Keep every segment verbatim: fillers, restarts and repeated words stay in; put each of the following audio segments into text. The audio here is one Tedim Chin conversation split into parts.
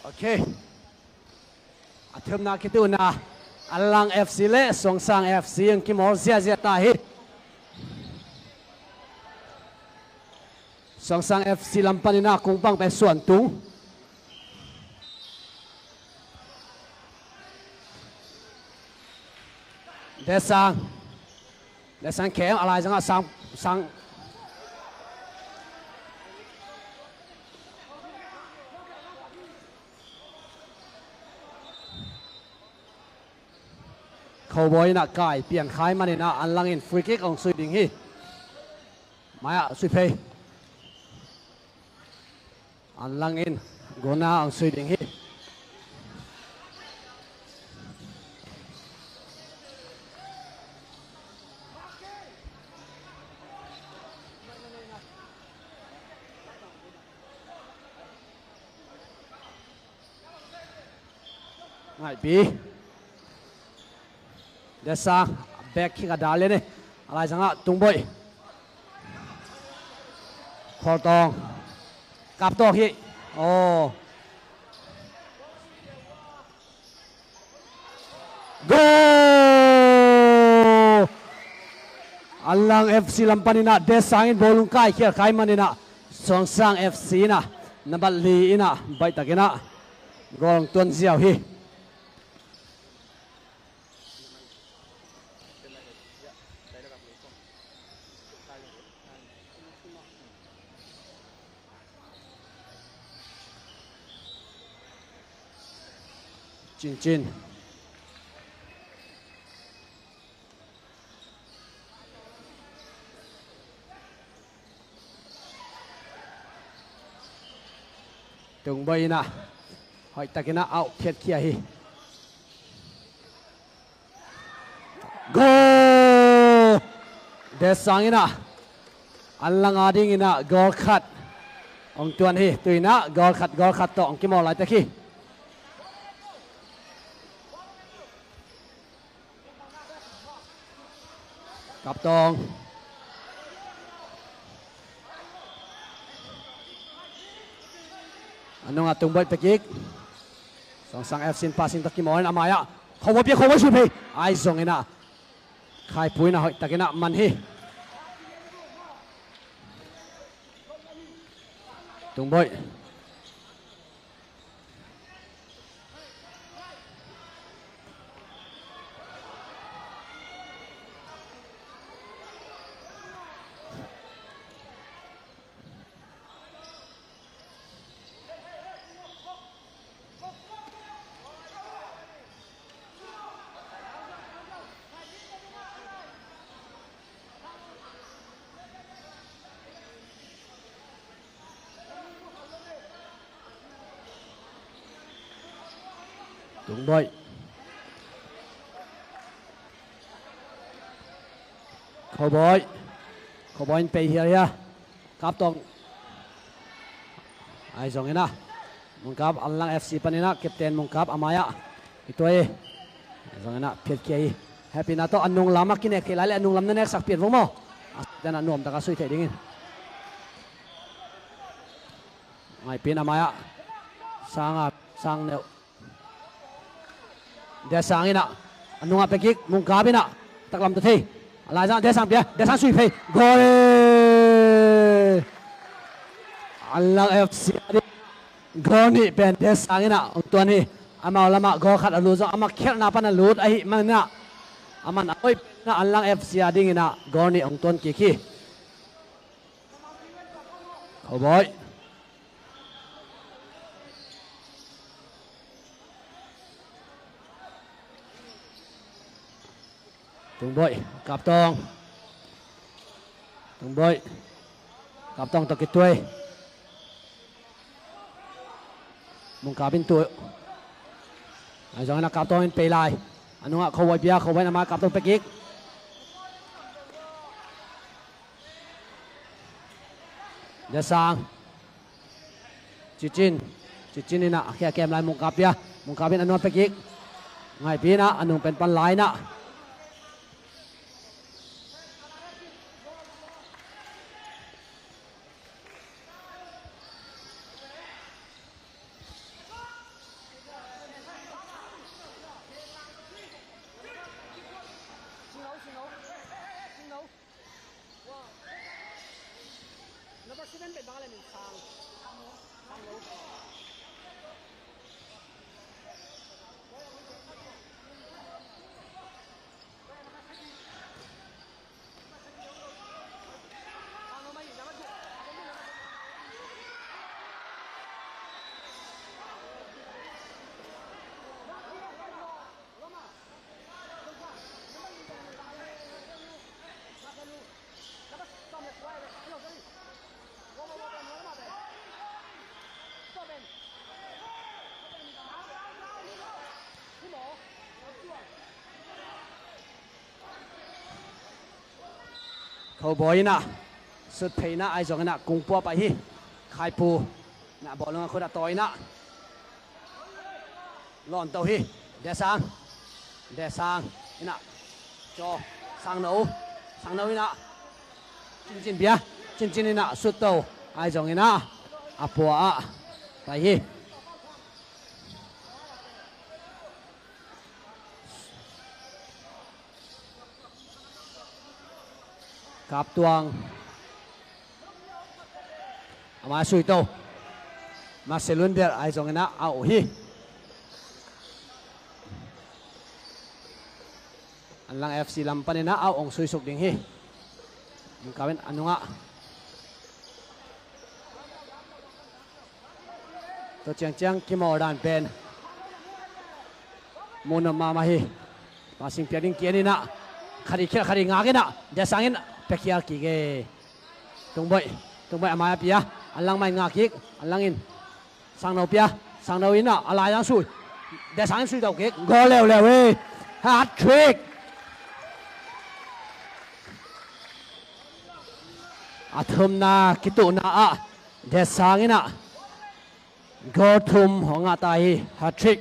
Ok. A thumna kituhna Anlang F C le Suangsang F C in kimawl ziahziah ta hi. Suangsang F C lam panin ah kungpang pen suan tung. Desang. Desang khem a laizangah sang, sang. Khoboi in ah kai piangkhai manin ah Anlang in free kick hong sui ding hi. Mai-ah sui phei. Anlang in guna hong sui ding hi. Ngaihpi. Desang, back kick a dal lian e. A laizangah Tungboih. Kholtawng. Kap tawk hi. Aw. Goal! Anlang F C lam panin ah Desang in bawlung kaikhial khai manin ah Suangsang F C in ah nambat li in ah baihtakin ah goal hong tuan ziau hi. Cincin. Tungboih in ah hoihtakin ah a-ukhiatkhia hi. Goal! Desang in ah Anlang a dingin ah goal khat hong tuan hi. Tu-in ah goal khat, goal khat tawh hong kimawl laitak hi. Kaptawng. A nungah Tungboih pia kik. Suangsang F C in passing tawh kimawl in a mai-ah Khoboih pia, Khoboih sui phei. Ahi zongin ah Khaipu in ah hoihtakin ah man hi. Tungboih. Tungboih. Khoboih. Khoboih in pei hialhial. Kaptawng. Ahi zongin ah Mungkap, Anlang F C panin ah captain Mungkap a mai-ah. Kituai hi. Ahi zongin ah phiatkhia hi. Hehpihna tawh a nunglam ah kinek theih lai leh a nunglam na neksak pian vo maw. A sui dan ah nuamtak a sui theih dingin. Ngaihpi in a mai-ah Sang a, Sang neuh. Desang in ah a nungah pia kik, Mungkap in ah taklam tawh thei. A laizang Desang pia, Desang sui phei. Goal! Anlang F C a ding goal nih pen Desang in ah hong tuan hi. Amau lamah goal khat a lut zong amah khialhna pan a lut ahih manin ah a man a hoih pen in ah Anlang F C a dingin ah goal nih hong tuan kik hi. Khoboih. Tungboih, Kaptawng. Tungboih. Kaptawng tawh kituai. Mungkap in tuh. Ahi zongin ah Kaptawng in pei lai. A nungah Khoboih pia, Khoboih in a mai-ah Kaptawng pia kik. Desang. Cicin. Cicin in ah a khia kem lai Mungkap pia. Mungkap in a nungah pia kik. Ngaihpi in ah a nung pen pan lai in ah. Khobawi in ah sut phei in ah, ahi zongin ah kungpua pai hi. Khaipu in ah bawlung a khut a tawi in ah lawn to hi. Desang, Desang in ah, caw, Sangno, Sangno in ah, Cincin pia, Cincin in ah sut to, ahi zongin ah a pua ah pai hi. Kaptuang. Ama sui to. Masilun der ahi zongin ah a uh hi. Anlang F C lam panin ah a uh hong suisuk ding hi. Ong kawin a nungah. Tua ciangciang kimawh dan pen muhnop mahmah hi. Pasing piak ding kian in ah, khat i khial khat i ngak in ah, Desang in piakhial kik e. Tungboih, Tungboih a mai a pia, Anlang mai ngak kik, Anlang in Sangno pia, Sangno in ah a lai zang sui. Desang in sui to kik, goal leuleu e. Hat trick. A thumna kituhna ah Desang in ah goal thum hong ngah ta hi, hat trick.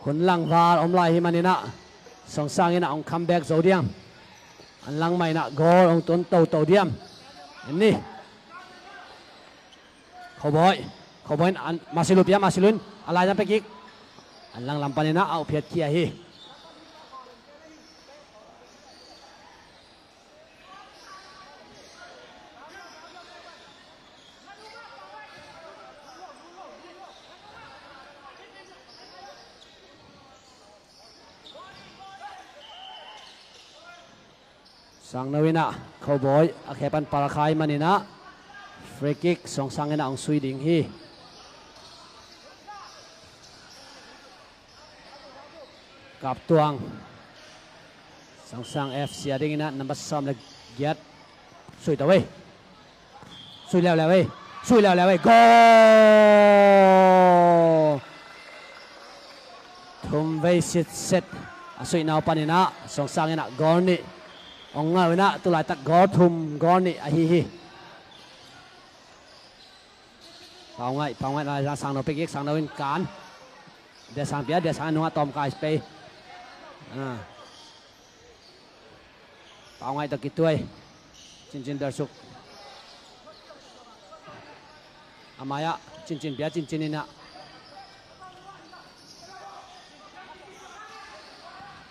Hun langval om lai hi manin ah Songsang in ah hong comeback zo diam, Anlang mai in ah goal hong tun toto diam. En ni. Khobawi, Khobawi in ah Masilu pia, Masilu in a lai zang pia kik. Anlang lam panin ah a uh phiatkhia hi. Sangno in ah Khobawi a khe pan palkhia manin ah free kick Songsang in ah hong sui ding hi. Kaptuang. Songsang F C a dingin ah number sawm le giat. Sui to e. Sui leuleu e. Sui leuleu e. Goal! Thum vei sitset a suihna uh panin ah Songsang in ah goal nih hong ngah in ah tulaitak goal thum goal nih ahi hi. Pau Ngaih, Pau Ngaih, Sangno pia kik, Sangno in kan. Desang pia, Desang a nungah tawm kai spei. Ah. Pau Ngaih tawh kituai. Cincin bersuk. A mai-ah Cincin pia, Cincin in ah.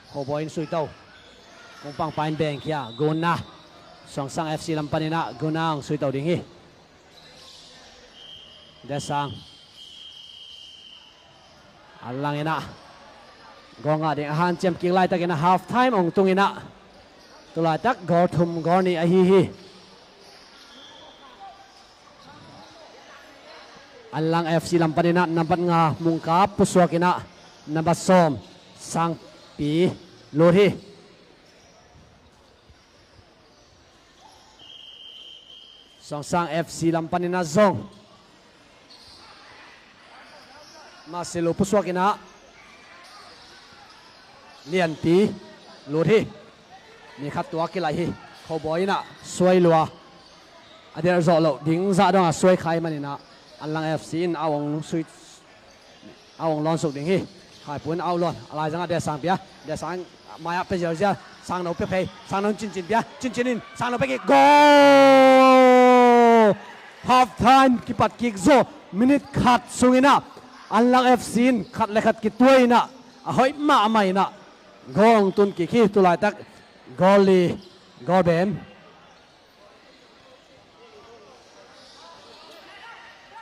Khobawi in sui to. Kungpang pa in bengkhia, Gunna. Songsang F C lam panin ah Gunna hong sui to ding hi. Desang. Anlang in ah goal ngah ding a hanciam kik laitakin ah half time hong tung in ah tulaitak goal thum goal nih ahi hi. Anlang F C lam panin ah nambat nga Mungkap pusuak in ah nambat sawm Sangpi lut hi. Songsang F C lam panin ah zong Masilu pusuak in ah Lianpi lut hi. Mi khat tua kilaih hi. Khobawi in ah suai lua. A delh zawh loh ding zah dong a suai khai manin ah Anlang F C in ah hong sui a hong lawn suk ding hi. Khaipu in a hong lawn. A laizang ah Desang pia. Desang mai-ah pia ziauziau. Sangno pia phei. Sangno in Cincin pia. Cincin in Sangno pia kik. Goal! Half time kipat kik zaw. Minute khat sungin ah Anlang F C in khat le khat kituai in ah a hoih mahmah in ah goal hong tun kik hi. Tulaitak goal li, goal bem.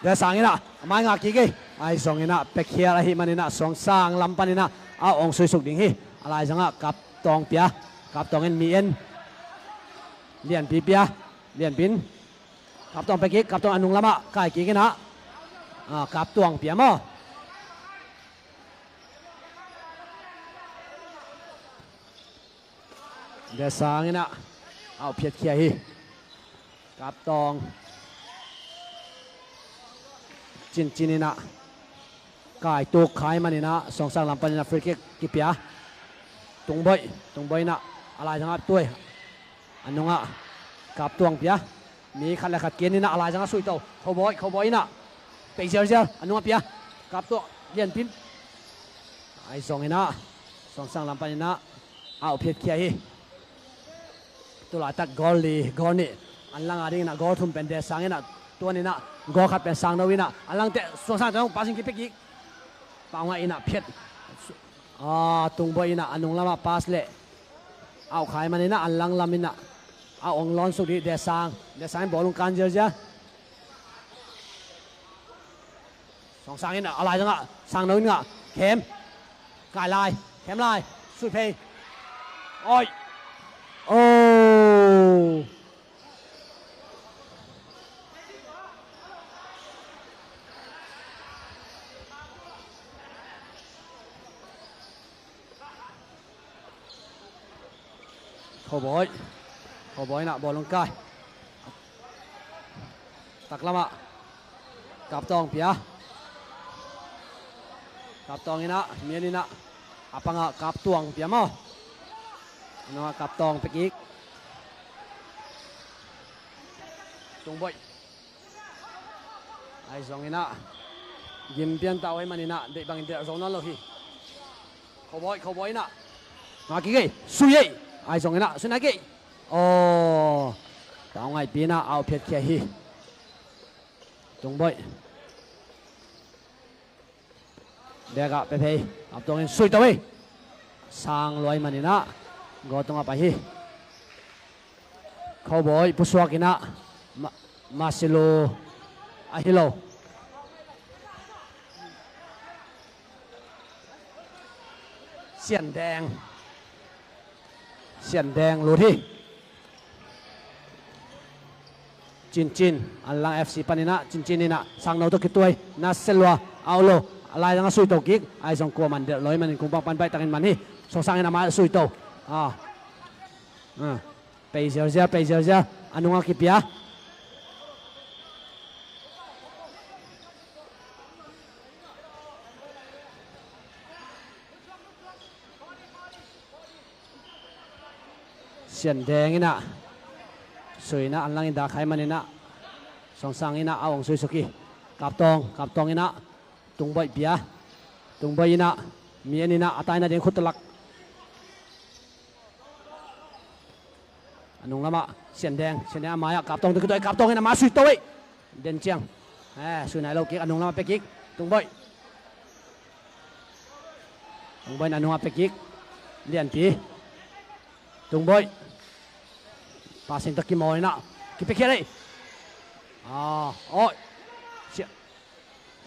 Delsang in ah a mai ngah kik hi. Ahi zongin ah pekhial ahih manin ah Suangsang lam panin ah a ong suisuk ding hi. A laizang ah Kaptawng pia. Kaptawng in Mi En. Lianpi pia. Lianpi in Kaptawng pia kik. Kaptawng a nung lamah kai kik in ah, ah, Kaptawng pia maw. Delsang in ah a ong phiatkhia hi. Kaptawng cincin in ah kai tuk kha ahih manin ah Suangsang lam panin ah free kick kipia. Tungboih, Tungboih in ah a laizang ah tuai. A nungah Kaptawng pia. Mi khat le khat kin in ah a laizang ah suito. Khobawi, Khobawi in ah pei zialzial. A nungah pia. Kaptawng, Lianpi in. Ahi zongin ah Suangsang lam panin ah a ong phiatkhia hi. Tulaitak goal li, goal nih an lang a dingin ah goal thum pen Delsang in ah tuan in ah goal khat pen Sangno in ah an lang teh Suangsang tawh passing kipia kik. Pau Ngaih in ah phiat. Ah, Tungboih in ah a nung lamah pass leh a ong kha ahih manin ah an lang lam in ah a ong lawn suk ding Delsang. Delsang in bawlung kan zialzial. Suangsang in ah a laizang ah Sangno in ngah. Khem. Kai lai. Khem lai. Sui phei. Oi. Oh. Khobawi. Khobawi in ah bawlung kai. Taklamah Kaptawng pia. Kaptawng in ah, Mi En in ah a pangah Kaptawng pia maw. A nungah Kaptawng pia kik. Tungboih. Ahi zongin ah gim pian ta uh ahih manin ah deih bangin delh zo nawn lo hi. Khobawi, Khobawi in ah ngah kik hi. Sui hi. Ahi zongin ah sui nai kik. Aw. Pau Ngaihpi in ah a ong phiatkhia hi. Tungboih. Dek ah pia phei. Kaptawng in suito hi. Sang lua ahih manin ah goal tungah pai hi. Khobawi pusuak in ah Ma-, Masilu ahi lo. Siandeng. Siandeng lut hi. Cincin, an lang F C panin ah Cincin in ah Sangno tawh kituai. Naselua, a ong lo. A laizang ah suito kik. Ahi zong kuaman delh lo ahih manin kungpang pan baihtakin man hi. Suangsang in a mai ah suito. Ah. Ah. Pei zialzial, pei zialzial. A nungah kipia. Siandeng in ah sui in ah an lang in dak kha ahih manin ah Suangsang in ah a ong suisuk hi. Kaptawng, Kaptawng in ah Tungboih pia. Tungboih in ah Mi En in ah a taina ding khut tawh lak. A nung lamah Siandeng, Siandeng a mai ah Kaptawng tawh kituai. Kaptawng in a mai ah suito hi. Den ciang. Eh, sui nai lo kik, a nung lamah pia kik. Tungboih. Tungboih in a nungah pia kik. Lianpi. Tungboih. Passing tawh kimawl in ah kipia khial hi. Ah, oi. Sia-,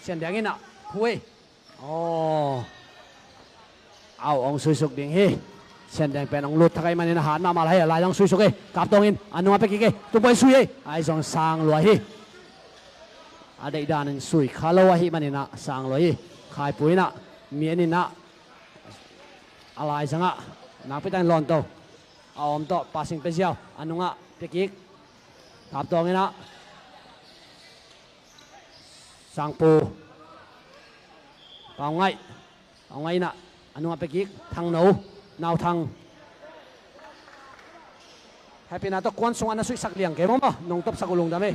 Siandeng in ah phu hi. Aw. A ong suisuk ding hi. Siandeng pen ong lut thak ahih manin a hat mahmah lai hi. A laizang suisuk hi. Kaptawng in a nungah pia kik hi. Tungboih sui hi. Ahi zong sang lua hi. A deihdan in sui kha lo ahih manin ah sang lua hi. Khaipu in ah, Mi En in ah a laizang ah nakpi takin lawn to. A om tawh passing pia ziau. A nungah pia kik. Kaptawng in ah Sangpu. Pau Ngaih. Pau Ngaih in ah a nungah pia kik. Thangno. Nauthang. Hehpihna tawh kuan sungah na suihsak liang kei maw maw. Nong topsak uh lungdam hi.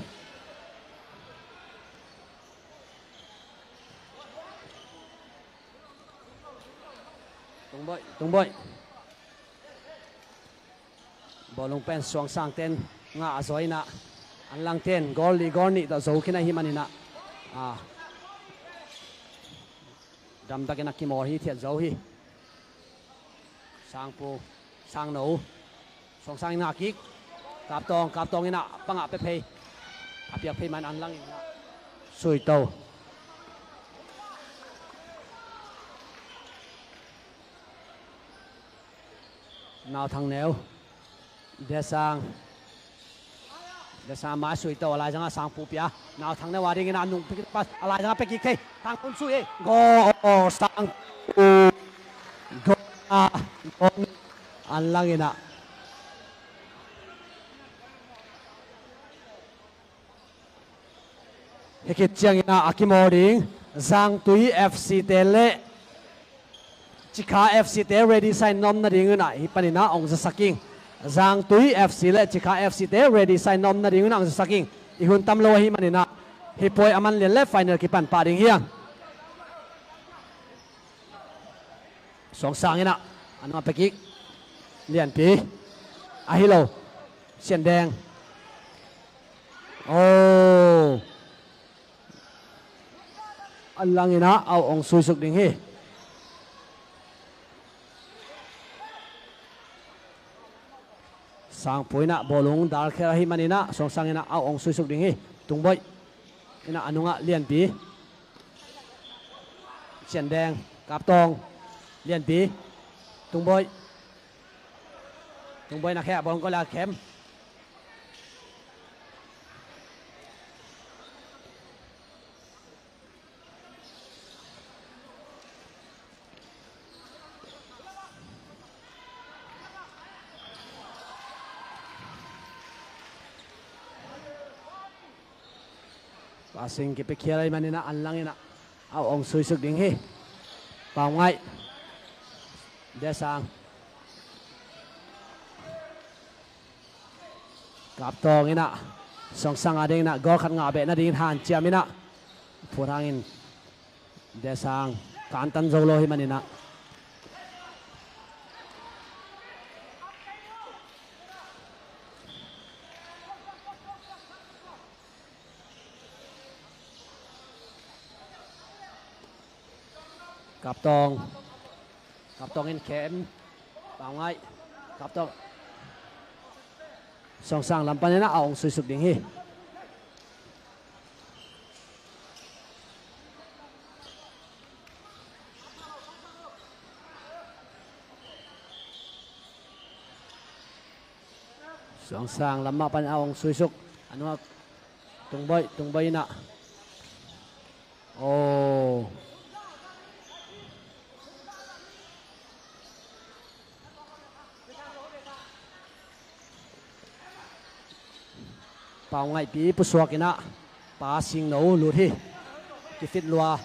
Tungboih, Tungboih. Bawlung pen Suangsang ten ngah a zaw in ah, an lang ten goal li goal nih tawh zo khin ahih manin ah, a, damtakin a kimawl hithiat zo hi. Sangpu, Sangno, Suangsang in ngah kik. Kaptawng, Kaptawng in ah pangah pia phei. A piak phei man an lang in ngah. Suito. Nau Thang Neu. Dia Sang. Dia Sang mai suito, a laizangah Sang Pu pia. Nau Thang Neu a dingin a nung pia kik, a laizangah pia kik thei. Thang Pu sui ei. Goal, Sang Pu. Goal, goal. An langin ah. Hih khit ciangin ah a kimawl ding Zangtui F C te le Cikha F C te ready sa in om nadingin ah hih panin ah hong zasak ing. Zangtui F C le Cikha F C te ready sa in om nadingin ah hong zasak ing. I hun tam lo ahih manin ah hih pawi a man lian le final kipan pah ding hi hang. Suangsang in ah a nung ah pia kik. Lianpi. Ahi lo. Sian Deng. Oh. A langin ah a uh hong suisuk ding hi. Sang Pu in ah bawlung dalkhel ahih manin ah Suangsang in ah a uh hong suisuk ding hi. Tungboih in ah a nungah Lianpi. Sian Deng, Kap Tawng, Lianpi, Tungboih. Tungboih na khe ah bawlung ko la khem. Passing kipia khial ahih manin ah an langin ah a uh hong suisuk ding hi. Pau Ngaih. Dia Sang. Kap Tawng in ah Suangsang a dingin ah goal khat ngah beh nadingin hanciam in ah phut hangin Dia Sang kantan zo lo ahih manin ah. Kap Tawng. Kap Tawng in khem. Pau Ngaih. Kap Tawng. Suangsang lam panin ah a hong suisuk ding hi. Suangsang lam mah panin a hong suisuk. A nungah Tungboih, Tungboih in ah. Oh. Pau Ngaihpi pusuak in ah Pa Singno lut hi. Kifit lua.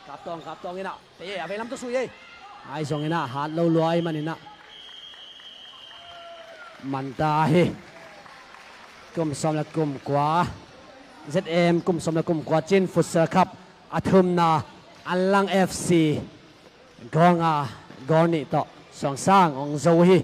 Kap Tawng, Kap Tawng in ah. Te a veilam tawh sui ei. Ahi zongin ah hat lo lua ahih manin ah. Manta hi. Kum sawm le kum kua. Z M kum sawm le kum kua Chin Futsal Cup a thumna Anlang F C goal nga, goal nih tawh Suangsang hong zo hi.